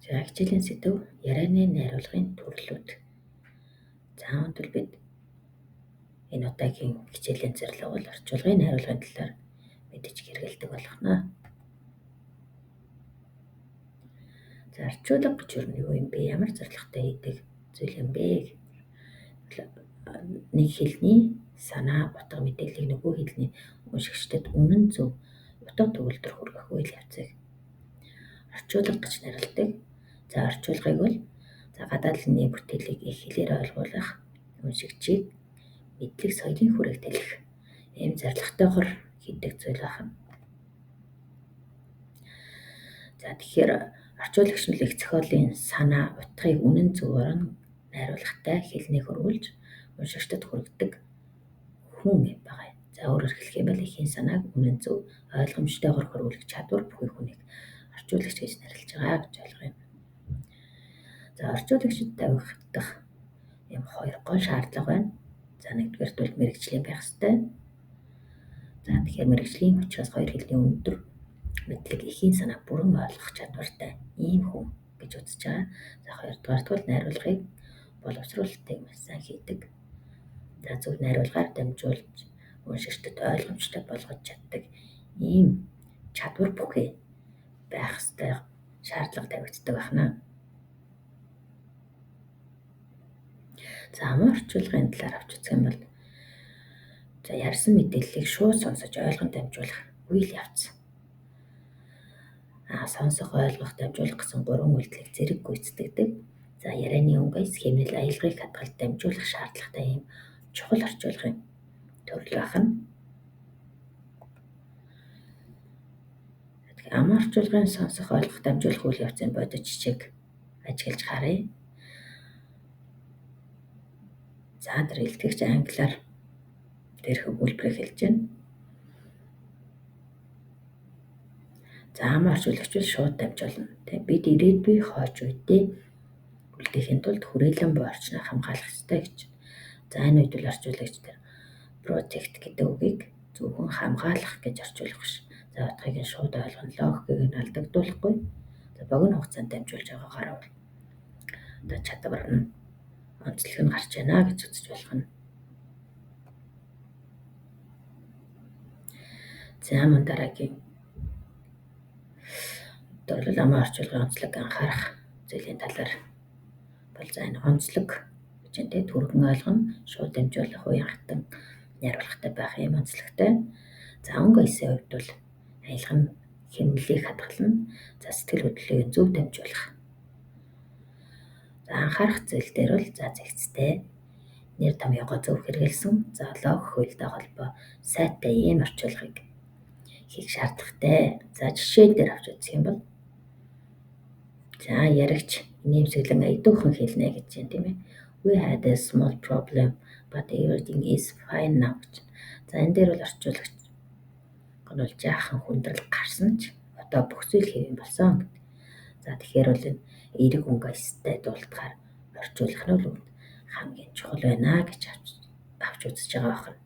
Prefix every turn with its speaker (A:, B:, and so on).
A: За, хичээлийн сэдэв: ярианы найруулгын төрлүүд. За, өнөөдөр бид энэ удаагийн хичээлийн зорилго бол орчуулгын найруулгын талаар мэдэж хэрэгэлдэг болно. За, орчуулга гэж юу нь юу юм бэ? Ямар зорилготой хийдэг зүйл юм бэ? Нэг хэлний санаа, утга мэдээллийг нөгөө хэлний уншигчдад үнэн зөв утга төгөлдөр хүргэх үйл явцыг орчуулга гэж нэрлэдэг. За, орчуулгыг бол за гадаадны бүтээлийг их хэлээр ойлгуулах, уншигчийг мэдлэг соёлын хүрээг тэлэх ийм зорилготойгоор хийдэг зүйл байна. За, тэгэхээр орчуулагч нь их зохиолын санаа, утгыг үнэн зөвөөр нь найруулгатай хэлнийг хөрвүүлж уншигчдад хүргэдэг хүн юм байгаа юм. За, өөрөөр хэлэх юм бол эхийн санааг үнэн зөв ойлгомжтойгоор хөрвүүлэх чадвар бүхий хүнийг орчуулагч гэж нэрлэж байгаа гэж ойлгох юм. За, орчуулагчид тавигдах юм хоёр гол шаардлага байна. За, нэгдүгээрт бол мэргэжлийн байх ёстой. За, тэгэхээр мэргэжлийн учраас хоёр хэлний өндөр мэдлэг, эхийн санааг бүрэн ойлгох чадвартай ийм хүн гэж үзэж байгаа. За, хоёрдугаарт бол найруулгыг боловсруулалтыг маш сайн хийдэг. За, зөв найруулгаар дамжуулж уншигчдад ойлгомжтой болгож чаддаг ийм чадвар бүхий байх ёстой шаардлага тавигддаг байна. За, аман орчуулгын талаар авч үзэх юм бол за ярьсан мэдээллийг шууд сонсож ойлгон дамжуулах үйл явц. Сонсох, ойлгох, дамжуулах гэсэн гурван үйлдэлийг зэрэг гүйцэтгэдэг. За, ярианы өнгө, схемэл аялгыг хадгалж дамжуулах шаардлагатай ийм чухал орчуулгын төрөл байна. Аман орчуулгын сонсох, ойлгох, дамжуулах үйл явцын бодит жишээг ажиглаж харъя. За, тэр илтгэгч англиар дээрх өгүүлбэрийг хэлж байна. За, аман орчуулагч бол шууд дамжуулна. Тэ, бид ирээдүйн хойч үедээ үлдээхийн тулд хүрээлэн буй орчноо хамгаалах ёстой гэж. За, энэ үед бол орчуулагч тэр protect гэдэг үгийг зөвхөн хамгаалах гэж орчуулах биш. За, утгыг нь шууд ойлгоно, логикийг нь алдагдуулахгүй. За, богино хугацаанд дамжуулж байгаагаар бол одоо чадвар нь, онцлог нь гарч байна гэж үзэж болох нь. За, мөн дараагийн одоо бол аман орчуулгын онцлог анхаарах зүйлийн талаар бол за энэ онцлог гэж энэ түргэн ойлгоно, шууд дамжуулах, уян хатан найруулгатай байх юм онцлогтой. За, өнгө аясын хувьд бол аялга нь хэмнэлийг хадгална. За, сэтгэл хөдлөлийг зөв дамжуулах. За, анхаарах зүйл дээр бол за зэгцтэй нэр томьёогоо зөв хэрэглэсэн, за логик хуультай холбоо сайтай ийм орчуулгыг хийх шаардлагатай. За, жишээ дээр авч үзэх юм бол за яригч инээмсэглэн аядуухан хэлнэ гэж байна, тийм ээ. We had a small problem, but everything is fine now гэж. За, энэ дээр бол орчуулагч бол жаахан хүндрэл гарсан ч одоо бүх зүйл хэв юм болсон гэдэг. За, тэгэхээр бол энэ эерэг өнгө аястай дуултахаар орчуулах нь бол хамгийн чухал байна гэж авч үзэж байгаа байна.